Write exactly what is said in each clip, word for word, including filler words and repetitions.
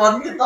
Tan kita.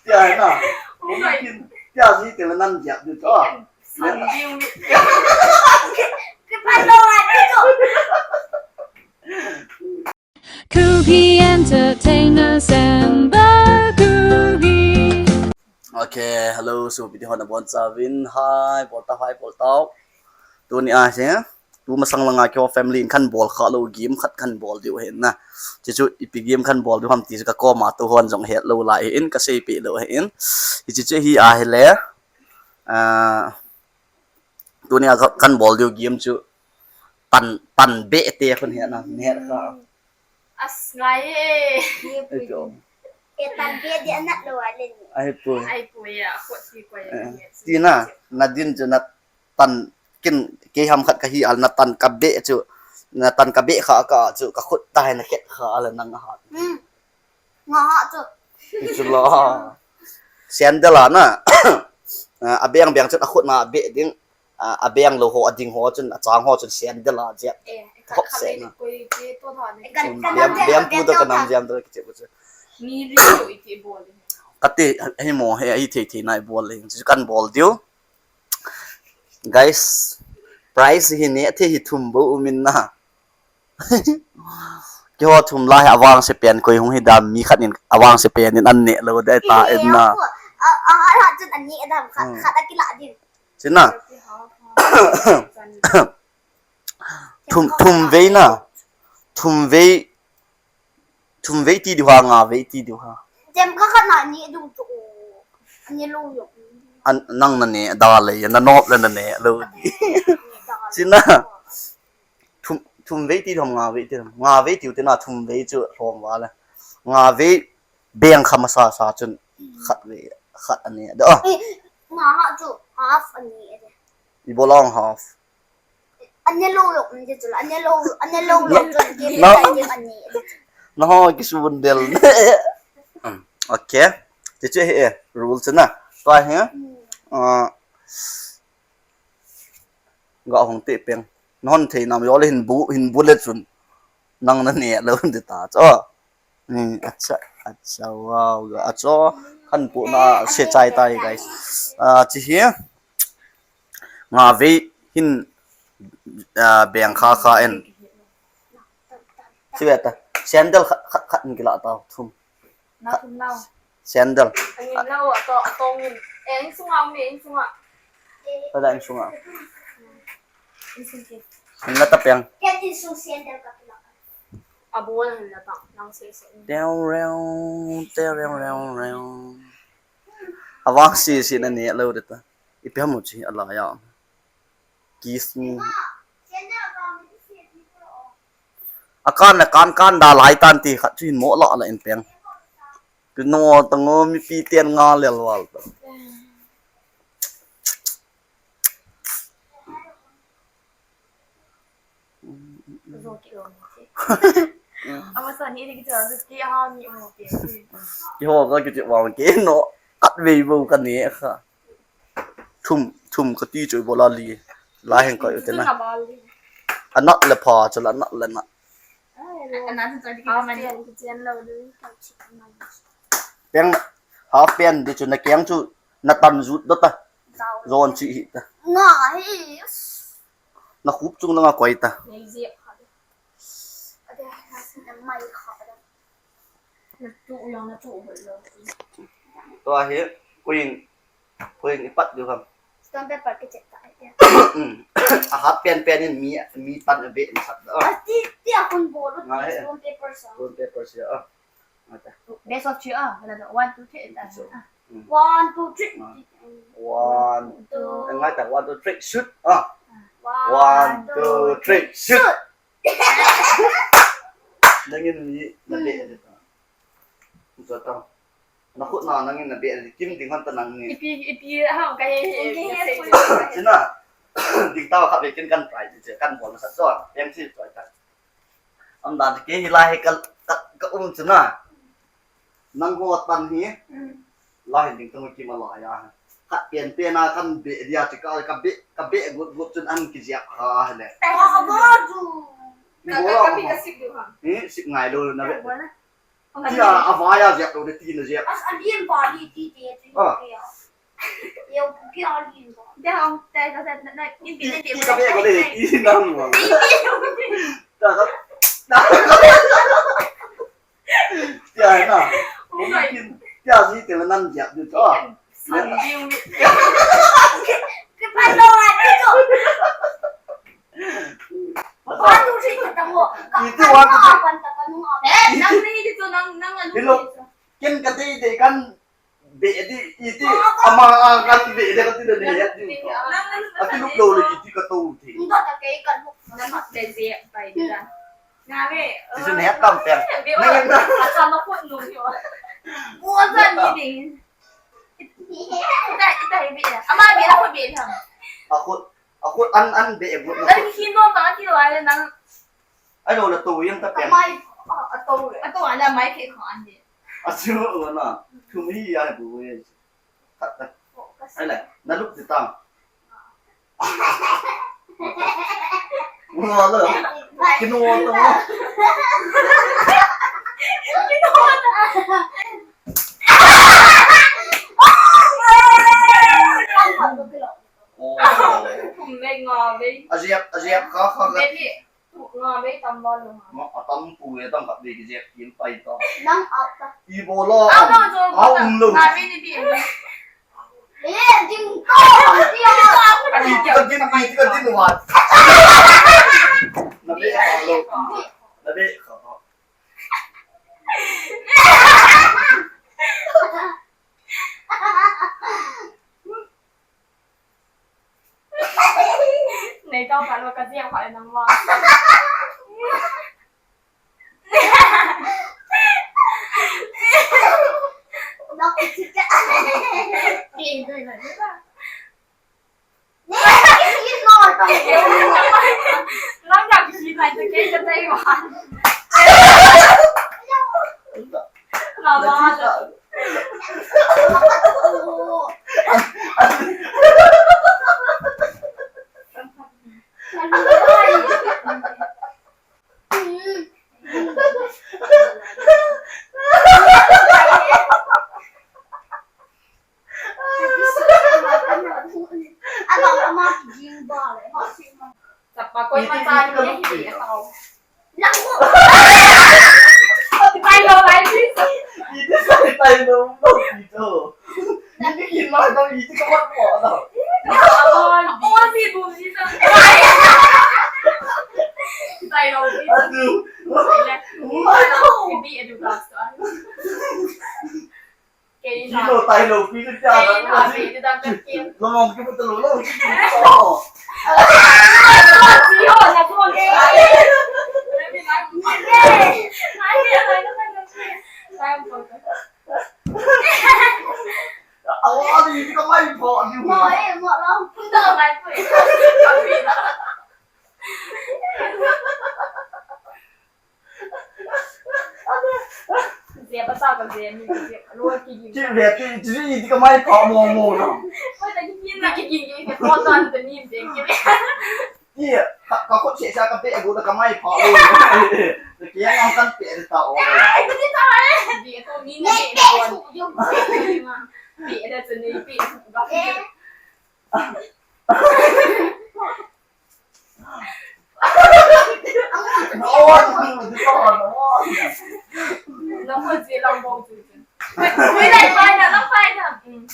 Tia na. Tia si te nan jap du to. Kuki Entertainment Samba Kuki. Okay, hello, so video hon abon chavin. Hi, bolta, hi, bolta. Tuni a hi. Tu masang langa keiho family in kan bol kha lou game khat kan bol diu ahi na. Chuchu ipi game kan bol diu ham ti chu ka koma tu hon jong het lou lai ahi in ka seipeh lou ahi in. Hichu chu hi ahile. Ah, tuni a kan bol diu game chu tan, tan beh te khun hi na. Net kha. As ngai e. Ai to. E tan beh di anat lou a le ni. Ai pu. Ai pu ya, khot ti ko ya. Tina, na din chu na tan kin kei ham khat ka hi al na tan ka beh chu. Na tan ka beh kha ka chu ka khut ta hai na khet kha al nang ha. Hmm. Nga ha chu. Chu la. Sandal a na. A beng beng chu a khut na beh ding. A, a beng lou ho, a ding ho chun, a chang ho chun sandal a jep. Eh, hop se na. Bem, bem pu da ka nam jam da kiche bu chu. Ni ri lo iti bol. Kati, hi mo, hi, hi thei thei nai bol le. Chu kan bol diu. Guys, prize hi ne, thei hi thum bou um in na. Keiho thum lai avangse pen koi hung hi dam mi khat in avangse pen in an ne lou dai ta in na. A, a, a, chun an ne dam khat, khat a kila din. China. Thum, thum vei na. Thum vei. Thum vei ti diu ha, nga vei ti diu ha. Jem kha khat na ni du chu. Ani lo yo. An, nang na ne da le, na nop le na ne lou. China. Thum, thum vei ti thum nga vei ti thum. Nga vei tiu te na thum vei chu lhom va le. Nga vei beng kha masa sa chun khat vei khat ani. Da. Eh, nga ha chu half ani de. I bolong half. Ani lo lo ani chu la. Ani lo, ani lo lo chu ki ani. Na ho ki su bun del. Okay. Ti chu he rule chu na. Pa he. Ah. Ga hong te peng. Non thei nam yo le hin bu, hin bu le chun. Nang na ne lo de ta cho. Hmm, acha, acha, wow, ga acho. Kan pu na se chai tai, guys. Ah, chi hi. Nga vei hin, ah, beng kha kha en. Chi ve ta. Sandal khat, khat, khat in kila ta thum. Na thum lau. Sandal. Angin lau, ato, atong in. Eh, in sunga, um, in sunga. Pada in sunga. In sung ke. In la ta peng. Ken in sung sandal ka pula. Abon in la ta, nang se se. Teo reo, teo reo reo reo. Avang si si na ne lo de ta. Ipi ham u chi ala ya. Kiss me. Akan na kan kan da lai tan ti khat chu hin mo la la in peng. Kino tango mipi ten nga lel wal ta. Zo ki lo ni. Ama sa ni ni ki zo ki ha ni mo ki. Ki ho ka ki ti wa ki no. At vei bo ka ne kha. Thum, thum ka ti chu bola li. La heng ka yu te na. Anat le pha chu la nat le na. Peng half pen di chu na keng chu na tan zut do ta. Zon chi hi ta. Nga hi. Na khup chung na nga koi ta. Tua hi, kuin, kuin ipat diu ham. Stone paper kichep ta. A hat pen pen in mi, mi tan a be in sat da. Ati, ti a kun bol. Stone paper sa. Stone paper sa. Best of three, ah, one, two, three. One, two, three. Ah. One. Two. Ngai ta, one, two, three, shoot. Ah. One, two, three, shoot. Nangin mi na be de ta. Cho ta. Na khut na nangin na be de, kim ding han ta nang ni. Ipi, ipi, ha, ka he he, ka he he. China. Ding ta kha be kin kan try di che, kan bol sa cho. Em si cho ta. Am dan ke hi lai he ka, ka, ka um china. Nang ho tan hi. Lai ding tang ki ma la ya. Ka pen pen a kan be dia chi ka, ka be, ka be gut gut chun an ki jia kha le. Ka, ka, ka, ka sip du ha. Ni sip ngai lo na be. Ka bol na. Ti a, a vai a jia lo de ti na jia. As a dien ba di ti ti ti. Ah. Ti a. Yo, ki a dien ba. Te hong, te, te, te, na, ni bi, ni bi, ka be ko de ti na mo. Ti, ti, ti. Ta, ta. Tia na. Oh my. Tia si te la nan jap du to. San diu ni. Ke pa lo a ti to. One, two, three, ta mo. Iti one, two, three. Eh, nang ni ti to, nang, nang anu. Hello. Ken ka dei dei kan be di iti. Ama a kan be de ka ti de ne. Nang, nang, nang, ati luk lo le iti ka to ti. Nda ta ke kan luk. Nang de je pai da. Nga ve. Ti sun he kam pen. Ve o. Nang na. Asa ma ko nu yo. Mo sa ni ding. Ita, ita he ve. Ama ve la ko ve ha. A ko, a ko an, an ve, ve. Nang hi no ta ti lo ai nang. Ai lo la to yang ta pen. Amai, a to, a to ala mai ke ko an de. A chu lo na. Thu mi ya bu ve. Khat ta. Ai le, na lup ti tang. Ngua lo. Kinu to. Kinu to. Oh. Kum le nga ve. Ajiap, ajiap kha kha. Ve ni. Nga ve tam ba lo. Nga atam pu ve tam khat ve ki jep kin pai to. Nang out ta. I bo lo. Out lo jo. Out um lo. Nga ve ni ti. Eh, ding ko. Ti a. I ti ka din, i ti ka din wa. Na ve ka lo. Na ve ka lo. Nei tao ka lo ka jia kha nang ma. Nang u chika. Ki doi na. Nang ka ki nai ta ke ka tai wa. Mama. Chapa koi ma cha ni hi tao. Lang mo. Pai lo, pai please. Iti sa pai lo, lo ito. Iti kin ma ko, iti ka mat mo, ano? Amo, amo si bu si sa. Pai lo, please. Adu. Pai lo, pi bi edu gas to. Kei na. Kilo tai lo, pi tu cha. Kei na, pi tu dang kat kin. Lo mong ki bu tu lo, lo ki bu tu. Si ho, na ko. Ai, ai, ai, ai, ai. Awa, ni ka mai pho ni. Mo e, mo lo. Pun da mai pho. Zia pa sa ka zia mi zia. Lo ki gi. Ki ve ti, ti, ti ka mai pho mo mo na. Ko ta ki kin na ki kin ki ko tan ta ni de ki. Ni, ka, ka khut se sa ka pe go da ka mai pha lo. Ni ke yang kan pe ta o. Ai, ni ta ai. Ni ko ni ni ko. Pe da chu ni pe. Ba. Na o, ni ko na o. Na ko ji lang bo chu. Pai, pai, pai na, lang pai na. Mm.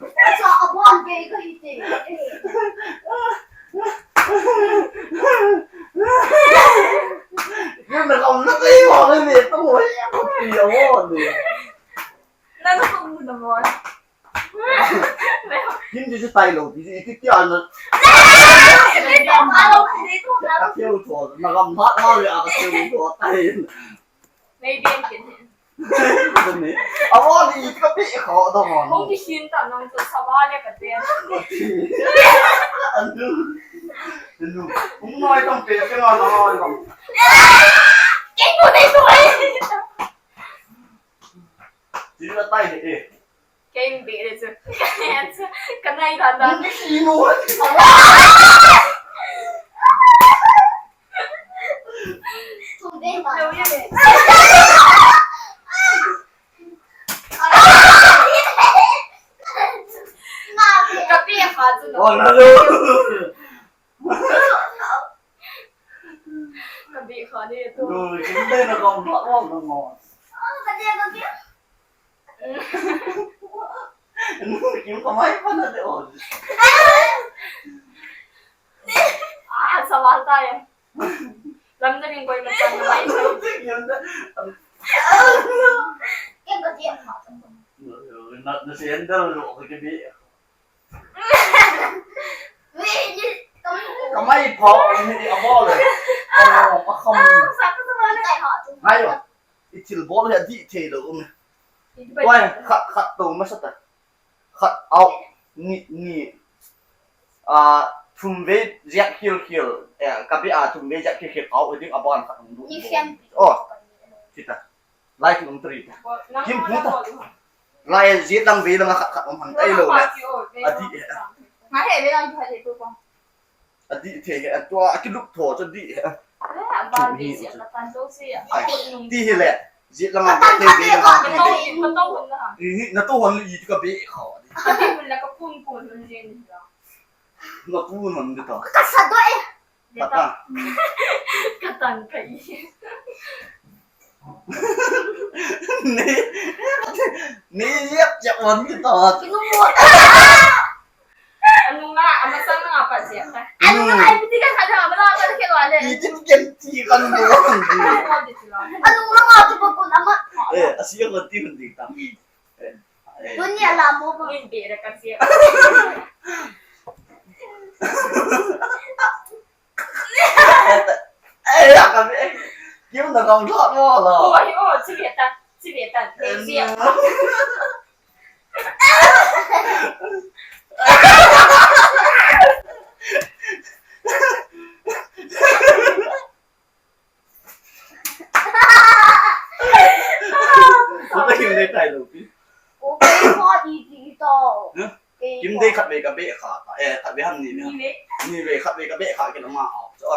Acha, abon be ka hite. Yun na kaum na tayo, ano ni, ito mo, eh, ako, yun. Ti tai lo, ti, ti, ti, ana. Ka thil tho, na gam hat ma le, a ka thil tho tai. Nei ben kin. Ni, a wa ni ka pi kho do mo. Hung ki sin ta nang to sa wa le ka te. Anu. Anu. Hung noi tong pe ke ma noi tong. Kei ko nei ko. Ti la tai he. Kei be le chu. Ka nai ka da. Ni si mo. Ka pi a fa chu no. Oh, no, no. Ka bi kha ni tu. No, kim dei na kom hla kom na mo. Oh, ka dei ka bi. No, kim ka mai pa na le o. Ah, sa wa ta ya. Lam da ring koi ma chan na mai. Kim da. Kim ka dei ma. Na, na sandal lo ka bi. Kamai pho ni a bol le. Oh, a kham. Ngai yo. I thil bol le di thei lo um. Wai khat khat to ma sa ta. Khat out ni ni. A thum ve jak khil khil. Eh, ka bi a thum ve jak khil khil out ding a ban khat um du. Ni fian. Oh. Kita. Lai ki um tri. Kim pu ta. Lai jet lang ve lang a khat khat um han tai lo le. A di he. Nga he ve lang ki ha le tu ko. A di the he. A tua a ki luk tho chu di he. Ba di si ka tan to si. Ai, ti hi le. Jet lang a ve te ve lang a ki. Ka to hon na. Ni na to hon li ka be kho. Ka di hon la ka pun pun hon je ni la. Na pun hon de ta. Ka sa do e. Kata. Katan ka i. Ni, ni yep yep wan kita. Kinu mo. Anu nga, ama sang nga pa siya ka. Anu nga, ai, piti ka kada, ama la ka ke wa le. Iti ken ti kan mo. Anu nga, tu pa kun ama. Eh, asiya ko ti kun di ta. Eh, eh. Dunia la mo ko. Ni be ra ka siya. Ai, ya ka be. Kim na kam thot mo lo. Oi, oh, chi be ta, chi be ta. Nei sia. Ata kim dei tai lo pi. Okay, mo di di to. Huh? Kim dei khat ve ka be kha ta. Eh, khat ve ham ni ve. Ni ve. Ni ve khat ve ka be kha ke la ma a. Cho.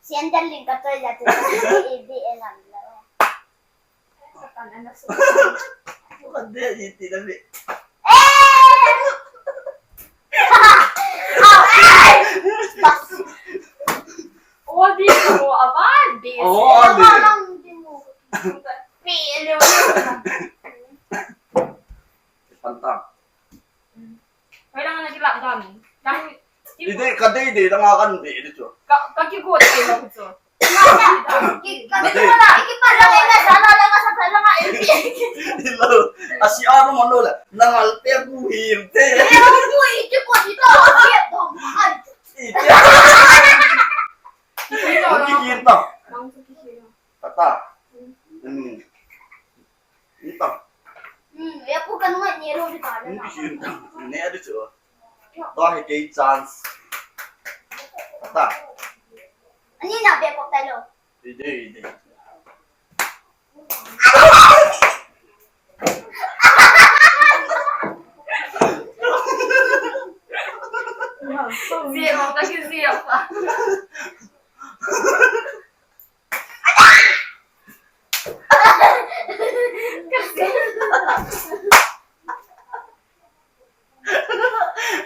Sian dan ling ka toi la tu. E be e lam la. Ka tan ana so. Ka dei ni ti la ve. Eh! Bas. O di mo avan di. O di. Avan di mo. Pi leo. Panta. Hoilang na kilap dam. Dam. Ide ka dei dei dang akan dei di chu. Ka, ka kigot dei lo chu. Ki, ka dei. Ki pa la na sa la la sa la la. Ilo. Asi ano mano la. Nangal pe gu him te. Pe gu him te ko di to. Ai. Ite. Ang kikinta. Tata. Hmm. Ita. Hmm, ya pu kan ngai ni ro di ta na. Ang kikinta. Ne adu chu. To hi kei chance. Tata. Ani na be ko ta lo. Ide, ide. Zia, ka ki zia pa. Ka zia.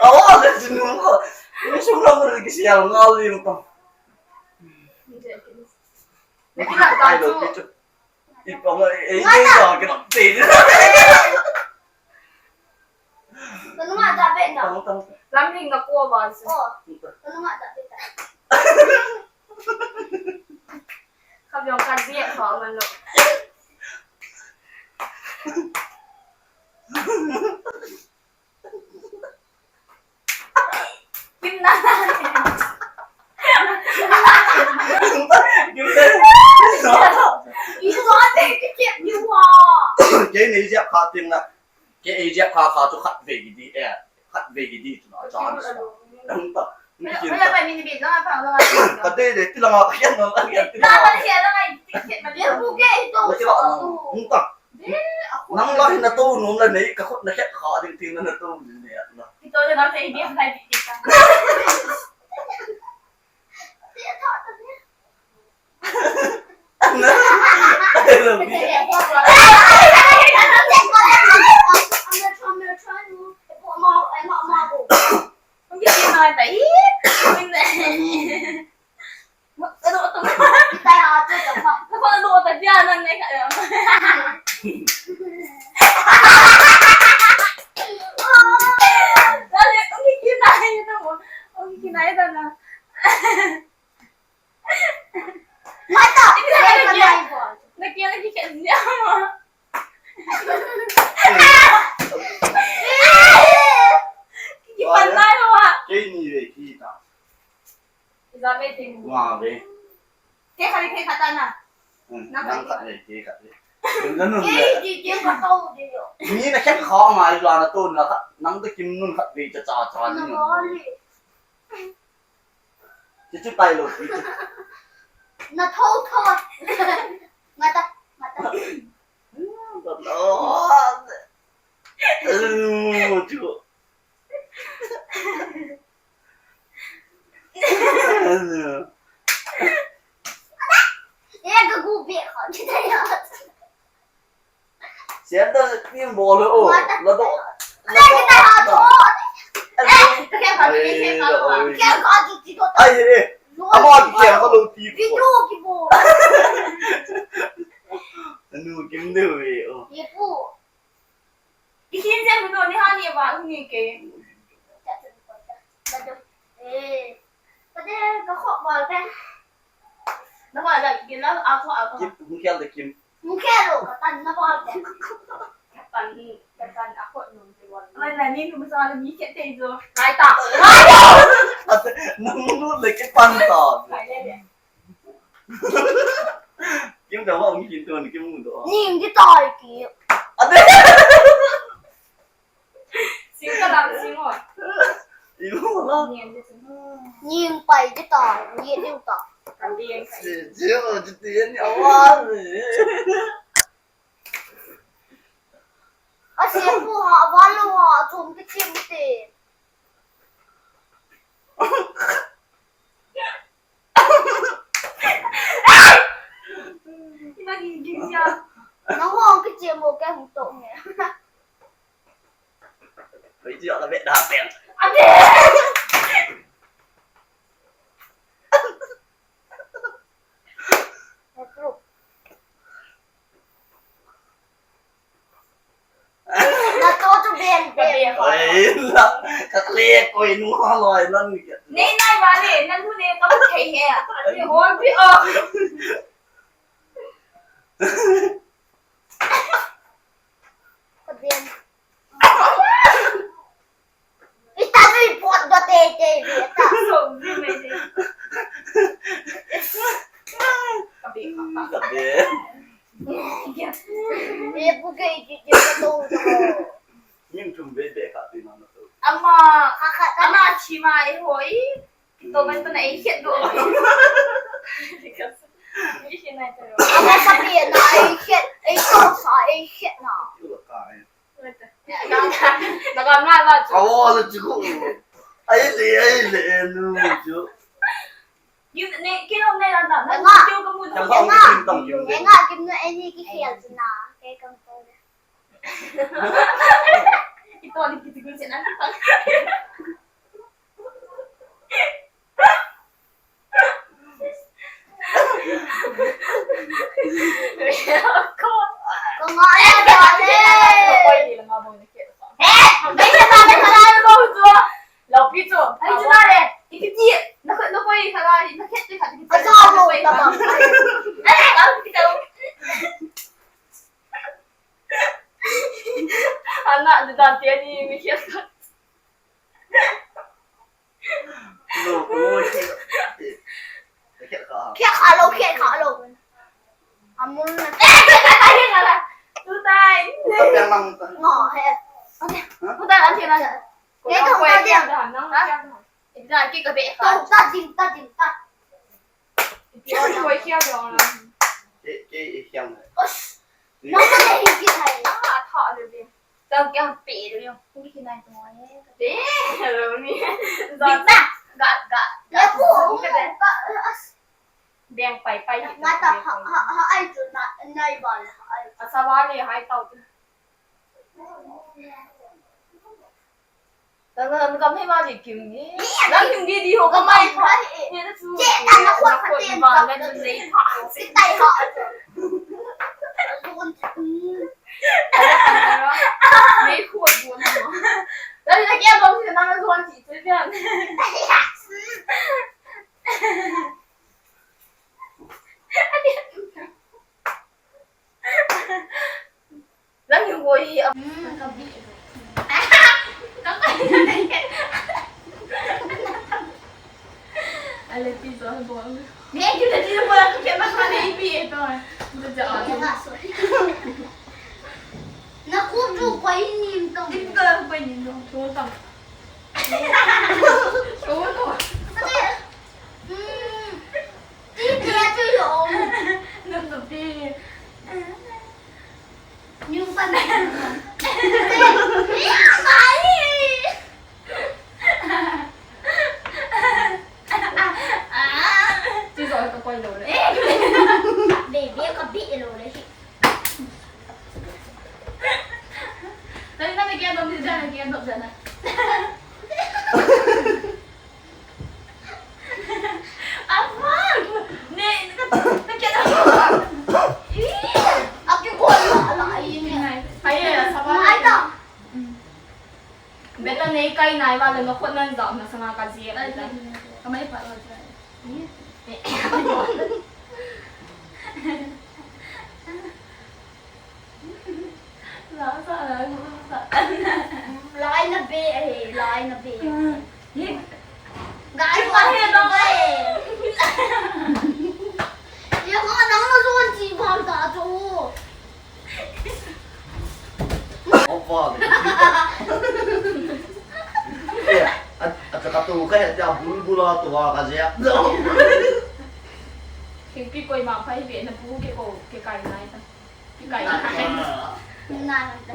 Awa, le sinu ko. Ni sum la mo ki sia ngal li ko. Ni ki la ta chu. Ipa nga, eh, eh, eh, eh, kina, eh. Kanu nga da be na. Tang, tang. Lam ling na ko ba si. Oh. Kanu nga da be ta. Ka biang ka dia ko man lo. Ei jep kha tin na. Ke ei jep kha kha chu khat vei hi di e. Khat vei hi di chu na chance na. Dang ta. Ni kin ta. Ka dei dei ti langa ka hian na ka hian ti langa. Ni ta. Nang la hin na to nom la nei ka khut na khet kha ding tin na to ni ne la. Kei ni ve, kei ta. Wa ve. Kei khat, kei khat ta na. Hmm, nang khat ve, kei khat ve. Nang nun ve. Kei ji ji khat to de yo. Ni na khen kha ma la na to na khat. Nang to kim nun khat ve cha cha cha ni. Chu chu tai lo. Na tho tho. Mata, mata. Chu. Sian ta pin bol o. Mata. La do. Mata. Ai, ai, ai. Ama ki kha lo ti. Video ki bol. Anu kim de ve o. Ye pu. Ikin chen no ni ha ni ba ni ke. Eh. Pade ka kho bol te. Na ba la ke la a kho a kho. Kim, hung khel de kim. Hung khel lo ka tan na bol te. Ka tan, ka tan a kho no te bol. Mai na ni nu sa ni ke te jo. Ngai ta. Nang nu le ke pan ta. Ngai le le. Kim da wa ngi kin to ni kim mu do. Ni ngi tai ki. Ade. Sing ka lam sing o. Iu la. Ni ngi sing. Ni ngi pai ki tai, ni diu ta. Ka bi ngi kai. Si, si o, si ti ni awa ni. A si pu ha, wa lo ha, chum ki chim te. Nang hong kichia mo ke hong to nge. Hoi, chia la ve da pen. Ade. Na to tu ben ben. Ai la, ka le koi nu ha loi lan ni ke. Nei nai ba le, nan hu ne ka bu thei he. Ni hol bi o. Ka ben. Ita nui pot do te te ve ta. So, ni me te. Ka be ka. Ka be. Ye pu ke ki ki to to. Nim tum be be ka ti na to. Ama, ka ka ama chi ma e hoi. Ki to man to na e khet do. Ni khet na to. Ama sa be na e khet, e to sa e khet na. Ti lo ka e. Awo, le chiku. Ai le, ai le, nu chu. Yu ne, ke lo ne la na. Na, ke ka mu. Nga, nga, kim no, ani ki khel chu na. Ke kam to le. Ito ni ki chiku chu na. Ana, di dan tiyan ni, mi kiyat. Lo, lo, lo. Khe kha lo, khe kha lo. Amun na. Tutai. Ki ka be kha. Ta, ta, ding, ta, ding, ta. Ki oi, oi, kia dong la. Ke, ke, e, kiang. Osh. Nang ma le hi ki thai. Ah, tha le be. Tao kiang pe le yo. Ki nai to e. Pe le ni. Ga, ga, ga. Ya pu. Ka be. Ka, as. Beng pai pai. Nga ta ha, ha, ha, ai chu na, nai ba le, ha, ai. A sa ba le, hai tao tu. Nang, nang kam hei ma di kim ni. Nang kim di di ho ka mai pha. Ni na chu. Che ta na khot pha ten ba na chu nei pha. Tai ho. Nei khot bu na. Nang na kia bom ni nang na zuan ti chu pian. Nang yung boy, ah. Hmm, kabi. Ale, pi to, ang buang. Ni, ang cute na din ang buang, kaya mas malay, pi, ito. Ito, dyan, ah. Kaya nga, sorry. Naku, Ju, ko yung nim to. Ito, ko yung nim to. Suot ang. Suot ang. Ate, hmm, titi, ate, yung. Nang kapi. Yung pa na. Baby, ka bi lo le. Dali na, lagyan mo, dali, lagyan mo, dali. Awan! Ne, ne, ne, aki ko ala, ala, ai, ne. Ai, ai, sa ba? Ai, ta. Beta nei kai nai va le, na khut nan jam na sanga ka ji. Ai, beta. Ka mai pa lo ja. Lai na be, eh, lai na be. Gai pa he no. Ye ko nang na zon ji bang ta chu. Opa. Eh, a, a ka tu ka he ta bulbula tu ka je. King pi koi ma phai be na bu ke ko ke kai nai ta. Kai. Nai ta.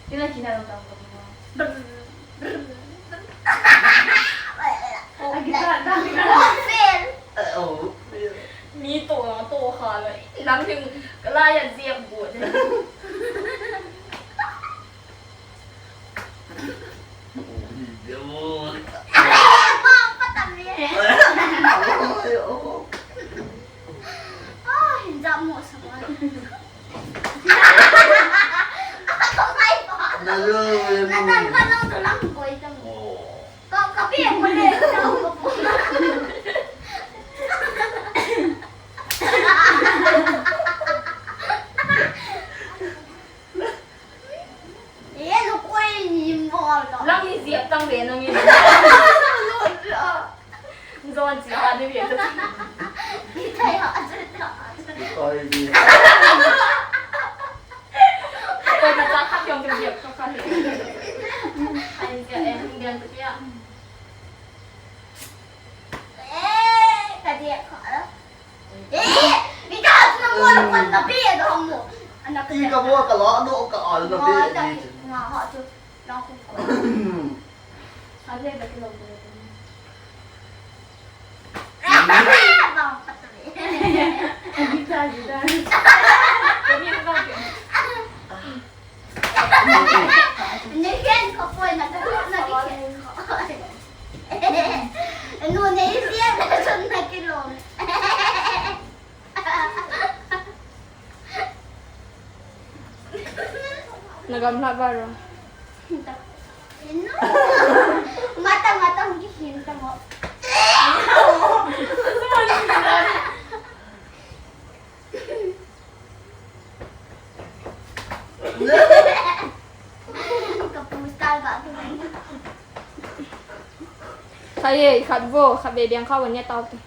Kina kina lo ta ko. Agi ta, ta, ta. Mi to, to ha lo. Nang ting kalaya ziak bu. Lang ni ziak tang ve nang in. Zon chi ha ni ve ta. Ni thai ha a chu ta. Koi ni. Koi na ta kha yong ke ziak ka kha ni. Ai ziak em, hung dian ta kia. Eh, ka dia kha la. Eh, mi ta tu na mo la kon ta pe da mo. Ana ti ka mo ka la no ka al na pe ni. Nga ha chu. Na ku. Ade da ki lo ko. Ba pa ta. Ni ta ni ta. Ni ta. Ni khen ko poi na ka na ki khen ko. Nu ne isi ya na sun na ki lo. Na gamla ba ro. Mata mata hung ki hin ta mo. Ka pu style ba tu. Khat ye, khat vo, khat ve biang kha wan ya tau te.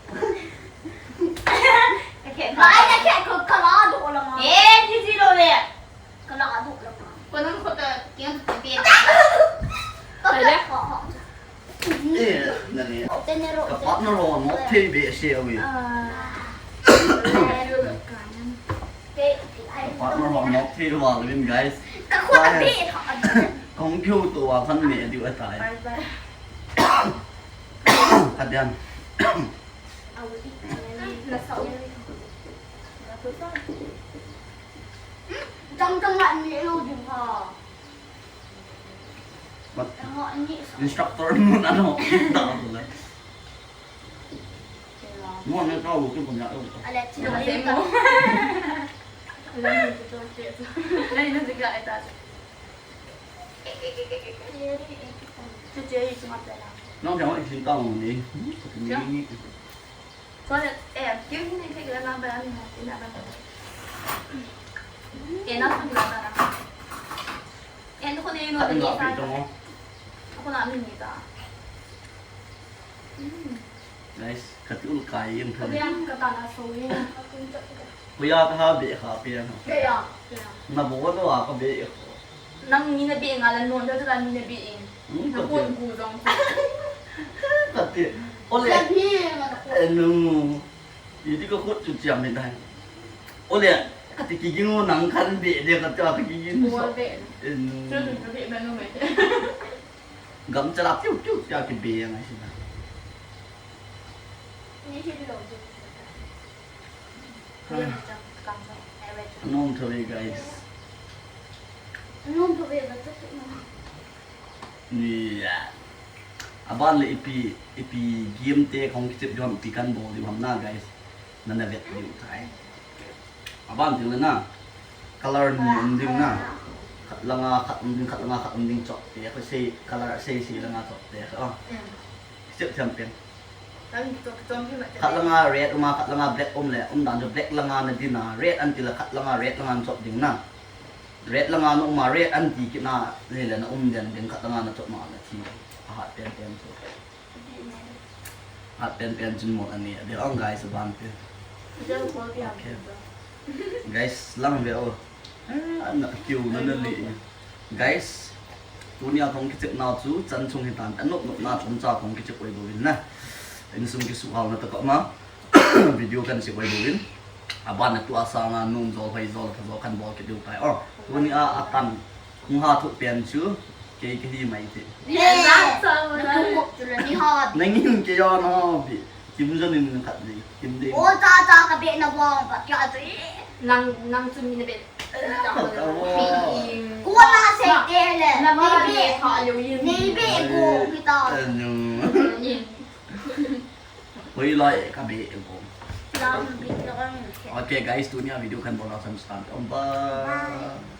Ka khe, ka khe, ka, ka la do la ma. Eh, ti ti lo le. Ka la do la ma. Ko na Ka partner ho, no thei behseh uve. Ka partner ho, no thei val uvin, guys. Kong kiu to a khan me diu atai. Kadian. Dang dang la ni lo ding ha. Instructor mo na no. Mo na ka wo ko na. Ale, chino. Nang jang wa isin ta mo ni. Ni. Ko le, eh, kiu ni ke la na ba ni ha, ina ba. Eh, na sa la ba. Eh, ko ni no ni sa. Ko na mi ni ta. Guys, kati ul kai yang tadi. Ka ta na so ni. Kuya ka ha be kha pe na. Kuya. Na bo do a ka be kho. Nang ni na be nga la non da la ni na be in. Hmm, na ko ku jong. Kati. Ole. Enu. Iti ka khut chu chiam ni dai. Ole. Kati kiging o nang khan be de kati kiging. Ko be. Enu. Chu chu be me no me. Gamcha la piu piu tia kibe ngai si na. Ni si lo. Nom thove, guys. Nom thove, ba tu tu na. Ni ya. Aban le ipi, ipi game te kong kichep diu ham, ipi kan bol diu ham na, guys. Na na vet diu tai. Aban ding le na. Color ni um ding na. Khat langa khat um ding, khat langa khat um ding chop te. Ko sei color sei sei langa chop te. Oh. Kichep champion. Khat langa red um a, khat langa black um le, um dan chu black langa na din a, red an ti le khat langa red langa na chop ding na. Red langa na um a, red an ti kit na, le le na um den ding khat langa na chop ma na thi. A hat pen pen chu. Hat pen pen chun mo ani. Dei ong guys, aban pen. Okay. Guys, lang ve o. Ah, na kiu na na li. Guys, tunia kong kichep nau chu chan chung hitan, anop nop na chomcha kong kichep oi bouvin na. Insung kisuhal na tapa ma. Video kan chep oi bouvin. Aban na tua sanga nom jol, hoi jol, pha jol kan bol kit diu tai. Oh, tunia atan. Hung ha thuh pen chu. Kei ka hi mai ti. Ni ha. Nangin kei a na bi. Kim Jong Un khat ni. Kim Dei. O ta ta ka be na wa ba kya tu. Nang, nang chu mi na be. Ka wa. Ko na sei te le. Na ma be kha lo yin. Ni be ko kita. Anu. Hoi lai ka be ko. Lam bi lo ang. Okay guys, tunia video kan bol a san san. Bye. Bye.